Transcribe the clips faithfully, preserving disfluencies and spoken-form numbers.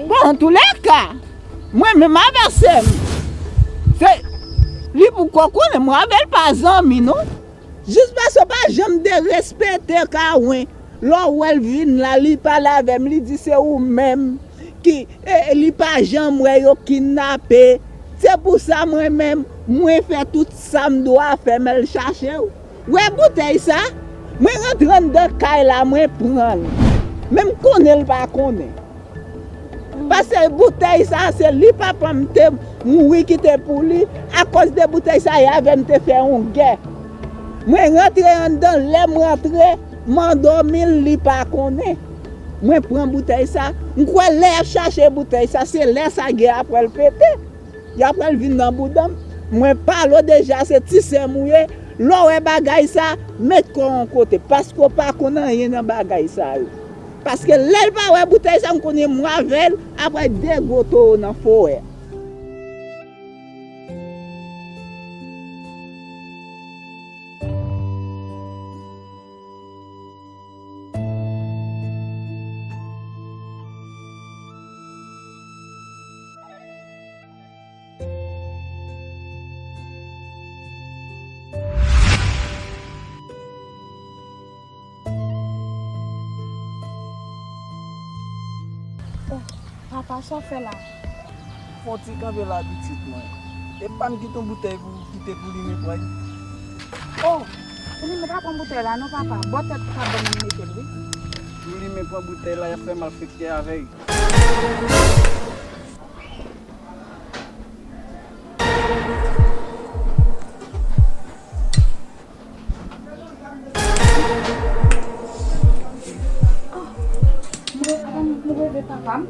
Bon, antoulèka, mwen menm avè sè m, se li pou kò konnen, mwen avè l pa zanmi, non. Jis paske w pa janm derespekte Kawen. Lè w wè l vin la, li pale avè m, li di se ou menm ki, e, li pa janm wè yo kidnape. Se pou sa mwen menm, mwen fè tout sa m dwa fè, m al chache w. Wè boutèy sa? Mwen rantre anndan kay la, mwen pran l. Men m konnen l pa konnen. Paske boutèy sa, se li papa m te mouri kite pou li. Akòz de boutèy sa, e avè m te fè yon gè. Mwen rantre anndan, lè m rantre, m andòmi l, li pa konnen. Mwen pran boutèy sa. M kwè lè y ap chache boutèy sa, se lè sa gè a pral pete. Y ap pral vin nan bouda m. Mwen pale w deja, se ti sè m ou ye. Lè w wè bagay sa, met kò w yon kote, paske w pa konn anyen nan bagay sa yo. Paske lè l pa wè boutèy sa, m konnen mwen avè l ap pral de gwo towo nan forè a. Oh, papa, sa w fè la? Fè yon ti kanpe la, pitit mwen. E pa m kite yon boutèy pou kite pou limen pway. Oh, pou limen pa pran boutèy la non, papa. Bò tèt ou ka ban m mete l, wi. Pou limen pran boutèy la, y ap fè malfektè avè l. Mwen, mwen reve papa m.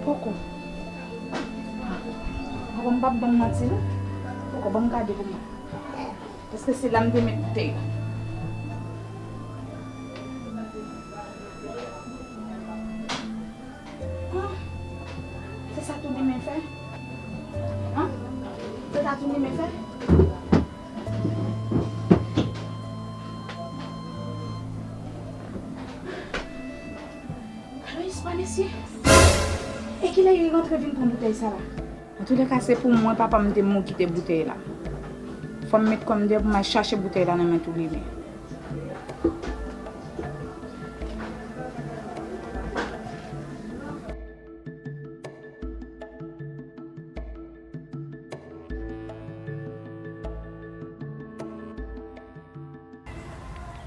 Poko. Papa m p ap ban m manti, non. Poko, ban m gade pou mwen. Èske se la m te met boutèy la? Ah, se sa tou limen fè? Ah, se sa tou limen fè? Aloyis pa mesye. E kilè li rantre vin pran boutèy sa la? Antoulèka, se pou mwen papa m te mouri kite boutèy la. Fò m met kò m deyò pou m al chache boutèy la nan men tou limen.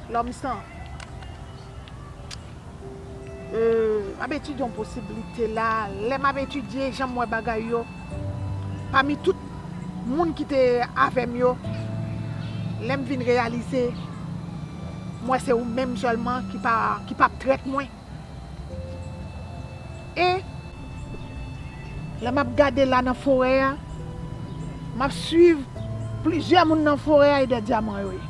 Lòm san. Euh, m ap etidye yon posiblite la. Lè m ap etidye jan m wè bagay yo, pami tout moun ki te avè m yo, lè m vin reyalize, m wè se ou menm sèlman ki pa, ki p ap trèt mwen. E lè m ap gade la nan forè a, m ap swiv plizyè moun nan forè a e de dyaman yo ye.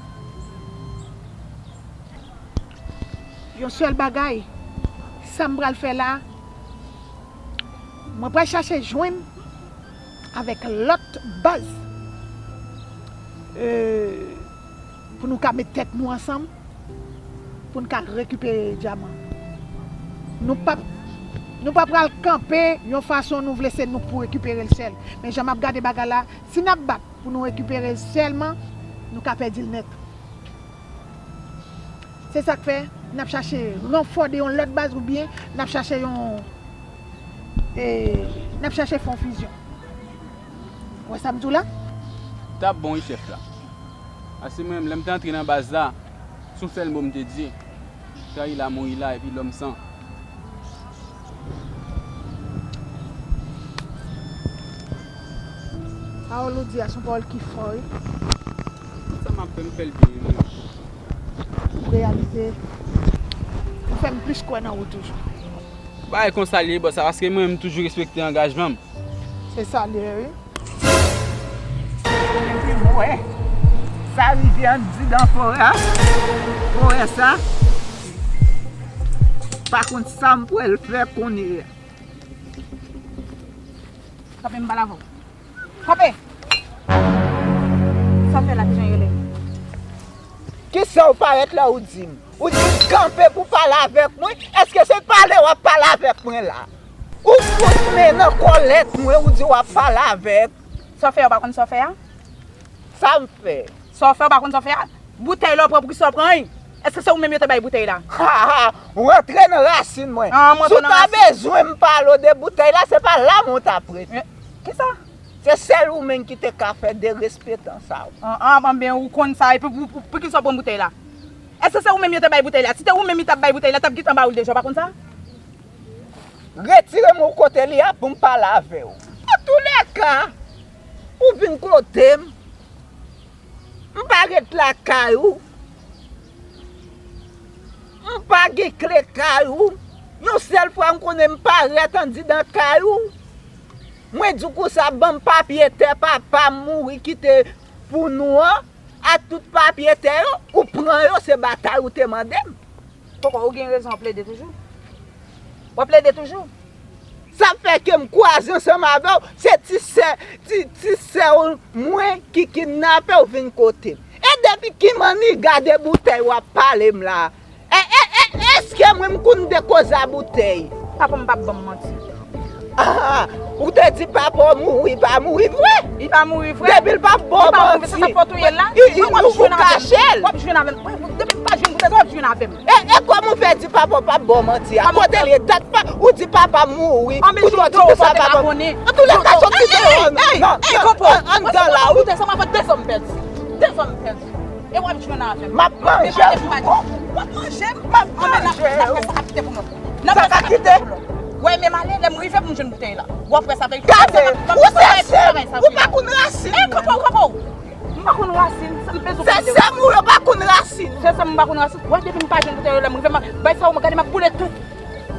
Yon sèl bagay, sa m pral fè la, mwen pral chache jwenn avèk lòt baz, euh, pou nou ka met tèt nou ansanm, pou n ka rekipere dyaman. Nou p ap, nou pa pral kanpe yon fason nou vle se nou k pou rekipere l sèl. Men jan m ap gade bagay la, si n ap bat pou nou rekipere l sèlman, nou ka pèdi l nèt. Se sa k fè n ap chache ranfò de yon lòt baz oubyen n ap chache yon, e, n ap chache fè yon fizyon. Ou wè sa m di w la? T ap bon wi, chèf la. Paske mwen menm, lè m te antre nan baz la, se yon sèl mo m te di, trayi la, mouri la, epi lòm san. Pawòl ou di a se yon pawòl ki fò, wi. Sa m ap fè, m fè l byen, wi. Ou reyalize, ou fè m plis kwè nan ou toujou. Bagay konsa li ye, bòs la, paske mwen, m toujou respekte angajman m. Se sa li ye, wi. Epi m wè sa rivyè anndidan forè a. Forè sa. Pa konn sa m pral fè kounye a. Kanpe, m pale avè w. Kanpe! Sa w fè la, kijan l rele? Kisa w parèt la ou di m? Ou di m kanpe pou pale avèk mwen? Èske se pale w ap pale avèk mwen la? Ou fout men nan kòlèt mwen, ou di w ap pale avèk. Sa w fè a, w pa konn sa w fè a? Sa m fè? Sa w fè, w pa konn sa w fè a? Boutèy la w pran, poukisa w pran l? Èske se ou menm yo te bay boutèy la? Ha, ha, rantre nan rasin mwen. Ah, mwen Si w ta nan rasin. Bezwen m pale w de boutèy la, se pa la mwen w t ap rete. Eh, kisa? Se sèl ou menm ki te ka fè derespektan sa w. Ah, ah, bon, ben, ou konn sa, epi pou, pou, poukisa w pran boutèy la? Èske se ou menm yo te bay boutèy la? Si te ou menm yo t ap bay boutèy la, t ap gentan ba ou l deja, w pa konn sa? Retire m ou kote li a pou m pale avè w. Antoulèka, ou vin kote m, m pa ret lakay ou, m pa gen kle kay ou, yon sèl fwa m konnen m parèt andidan kay ou, mwen di w konsa, ban m papye tè papa m mouri kite pou nou an, ak tout papye tè yo, ou pran yo, se batay ou te mande m. Koko, ou gen rezon, w ap plede toujou? W ap plede toujou? Sa fè ke m kwaze ansanm avè w, se ti sè, ti, ti sè w mwen ki kidnape w vin kote m. E depi ki manniga de boutèy w ap pale m la? E, e, e, èske mwen m konn de koz a boutèy? Papa m p ap ban m manti. Ah, ou te di papa w mouri, pa mouri vre? Li pa mouri vre. Depi l pa ba w manti, li pa mouri vre, se sa k fè w touye l la? Ou kache l. W ap jwenn avè m. Depi m pa jwenn pou tèt, w ap jwenn avè m. E, e kòman w fè di papa w pa ba w manti a? Kote l ye? Dat pa, ou di papa m mouri. Ou di w di papa pa. Antoulèka, soti deyò. Nan, nan, anndan la, wi. Sa m ap fè, de zòm pèdi. De zòm pèdi. E w ap jwenn avè m. M ap manje w. W ap manje m. M ap manje w. N ap fè sa k ap kite pou nou. N ap fè sa k ap kite pou nou. W ap menm ale, lè m rive pou m jwenn boutèy la. W ap wè sa fè. Gade, ou se sè m, ou pa konn rasin mwen. E kanpe w, kanpe w. M pa konn rasin, sa m bezwen. Se sè m ou yo pa konn rasin. Se sè m ou pa konn rasin. W ap depi m pa jwenn boutèy yo, lè m rive, m ap bay sa w, gade m ap boule tout.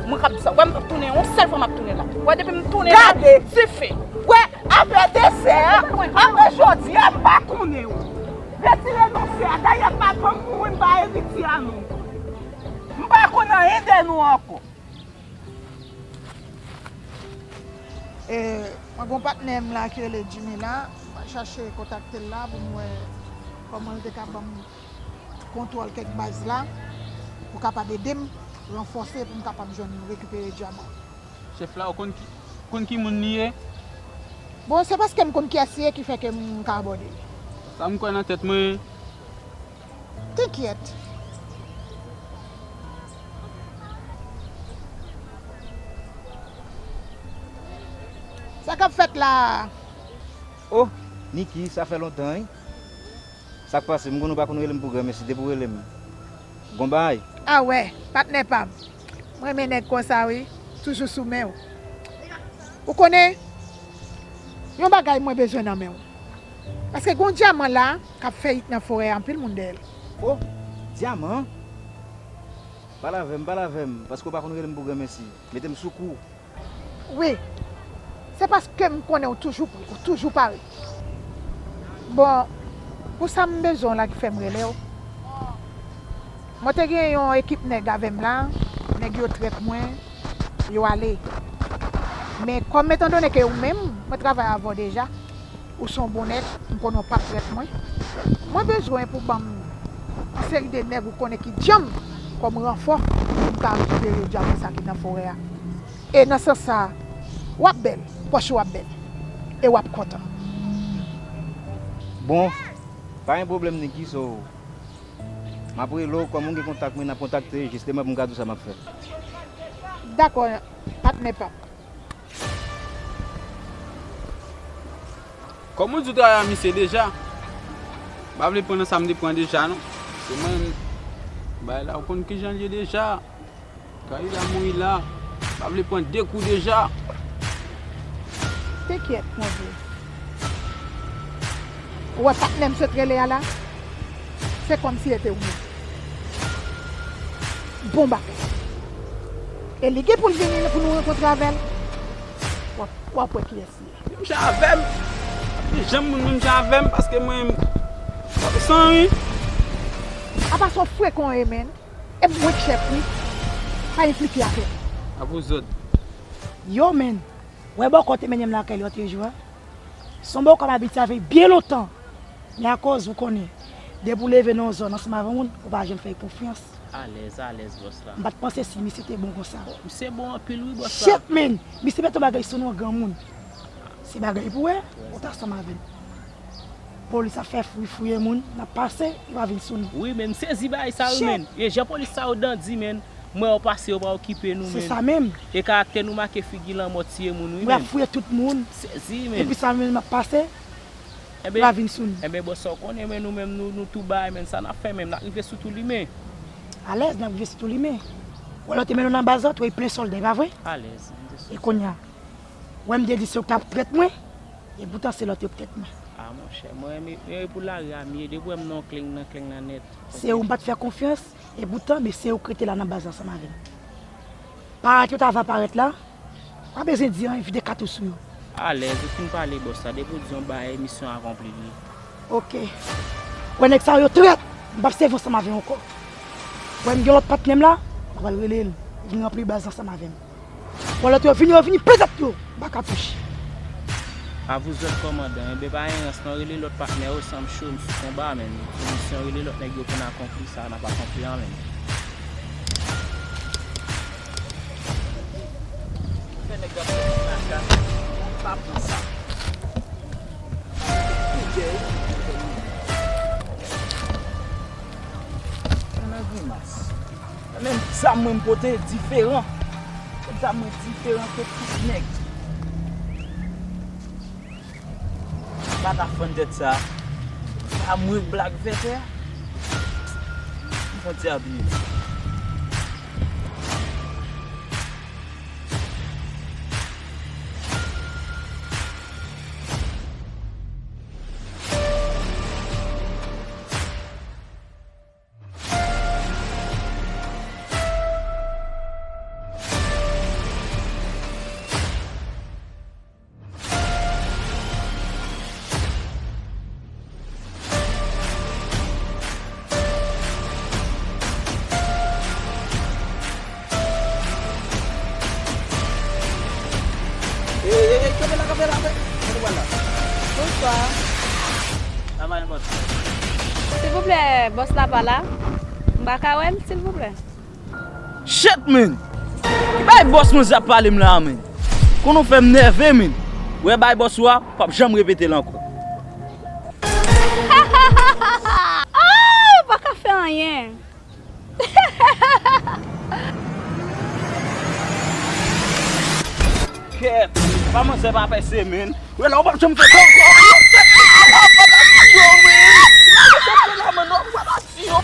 Mwen k ap di sa. W ap tounen, yon sèl fwa m ap tounen la. W ap depi m tounen la, dife. W ap Afè desè a, apre jodi a, m pa konnen w. Retire non sè a. Dayè, m pa janm mouri, m pa eritye a non. M pa konn anyen de nou ankò. E, mwen gon patnè m la ki rele Jimmy la, mwen chache kontakte l la pou m wè kòman l te ka ban m kontwòl kèk baz la, pou kapab ede m ranfòse pou m kapab jwenn rekipere dyaman. Chèf la, ou konn ki, konn ki moun li ye? Bon, se paske m konn kiyès li ye ki fè ke m ka abòde li. Sa m kwè nan tèt mwen. Te kyèt. Sa k ap fèt la a? Oh, Niki, sa fè lontan, wi. Sa k pase? M konn ou pa konn rele m pou granmesi, depi w rele m. Gon bagay? A wè, patnè pa m. M renmen nèg konsa wi, toujou sou men w. Ou konnen, yon bagay mwen bezwen nan men w. Paske gon dyaman la k ap fè yik nan forè a, anpil moun dèyè l. Oh, dyaman? Pale avè m, pale avè m, paske w pa konn rele m pou granmesi. Mete m sou kou. Wi. Se paske m konnen w toujou pre, w toujou pare. Bon, pou sa m bezwen w la ki fè m rele w. Mwen te gen yon ekip nèg avè m la, nèg yo trèt mwen, yo ale. Men kòm etandone ke ou menm, mwen travay avè w deja, ou se yon bon nèg, m konnen w p ap trèt mwen. Mwen bezwen pou ban m yon seri de nèg ou konnen ki djanm kòm ranfò pou m ka rekipere dyaman sa ki nan forè a. E nan sans sa a, w ap bèl, pòch ou ap bèl, e w ap kontan. Bon, pa gen pwoblèm, Niki, so, m ap rele w, kòm ou gen kontak mwen, n ap kontakte, jisteman pou m ka di w sa m ap fè. Dakò, patnè pa m. Kòm ou di w travay a misye deja, m pa vle pran nan sa m te pran deja, non. Se mwen, bay la, ou konn kijan l ye deja. Kay la mouri la, pa vle pran de kou deja. Te kyèt, mon Dye. Ou wè patnè m sot rele a la? Se kòmsi e te ou menm. Bon bagay. E li gen pou l vini pou nou rankontre avè l. W ap, w ap wè kiyès li ye. Menm jan avè m. Pa gen janm moun menm jan avè m, paske mwen, m san ri. Apa sa w frekan w ye, menn. E mwen k chèf wi. Pa enplike avè m. A pou zòt. Yo, menn. Wè bòkò te mennen m lakay li otrejou a. Se yon bòkò m abitye avè l byen lontan. Men akoz ou konnen, Depi w leve nan yon zòn ansanm avè yon moun, ou pa janm fè l konfyans. Alèz, alèz, bòs la. M pa t panse si misye te bon konsa. Misye bon anpil wi, bòs la. Shit, man! Misye mete yon bagay sou nou, granmoun. Se bagay pou wè, ou ta ansanm avè m. Polis ap fè fouye fouye moun, n ap pase, yo pa vin sou nou. Wi, men m sezi bagay sa yo, men. E jan polis sa yo dandi, men. Mwen yo pase, yo pa okipe nou, men. Se sa menm. E karaktè nou make figi lanmò tiye moun, wi, men. Mwen ap fouye tout moun. Sezi, men. Epi sa menm n ap pase, yo pa vin sou nou. Enben, bòs sa w konnen, men nou menm, nou, nou tou bay, men sa n ap fè menm, n ap rive sou tou limen. Alèz, n ap rive sou tou limen. Wè lòt te mennen w nan baz la, tou e plen sòlda, e pa vre? Alèz. E kounye a, wè m te di se w k t ap trèt mwen, e poutan se lòt yo k trèt mwen. A, monchè, mwen, mwen, mwen pou lari a m ye, depi w wè m nan kleng, nan kleng nan nèt. Se ou m pa t fè konfyans, e poutan, men se ou k rete la nan baz ansanm avè m. Parèt yo ta va parèt la, pa bezwen di anyen, vide katouch sou yo. Alèz, ou fin pale, bòs la, depi w di yon bagay, misyon akonpli li. Oke. Wè nèg sa yo trèt, m p ap sèvi ansanm avè yo ankò. Wè m gen lòt patnè m la, m pral rele l, vin ranpli baz ansanm avè m. Bon, lòt yo vini, yo vini, plen tèt yo. M pa katouch. A vous autres, kòmandan. Enben, pa gen rans non, rele lòt patnè yo, san m cho, m sou konba, men. Sou misyon, rele lòt nèg yo pou n akonpli sa, n ap akonpli an, men. Fè nèg yo ap fè kaka. Pa pran sa. Koudèy. Fè nan grimas. Men zam mwen m pote diferan. Zam mwen diferan ke tout nèg. Pa ta fann tèt sa. Pa mwen k blak vètè. M fon ti apiye. Ey, ey, ey, kanpe la, kanpe la, kanpe. Kote w pral la? Bonswa. Travay nan pòt. Silvouplè, bòs la pa la. M pa ka wè l, silvouplè. Shit, man! Ki bay bòs mwen ap pale m la, man? Konn ou fè m nève, man. Wè bay bòs ou a, p ap janm repete l ankò. Ah, ou pa ka fè anyen. Kèt, pa manzè pa pèse, man. Wè la, ou p ap janm fè sa ankò. Yo, man. Yo, man, non, ou p ap pati, yo.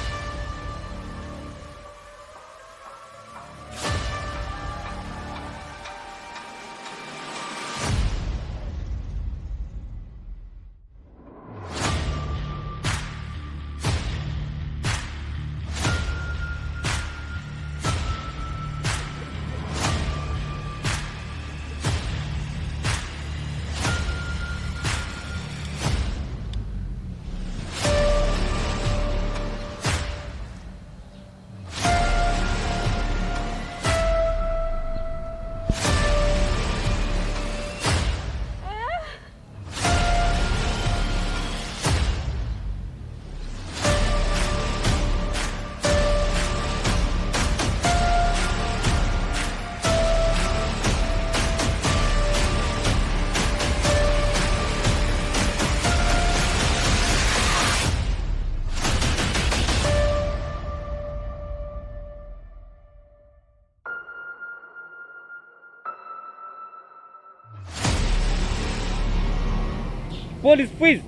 Polis, friz!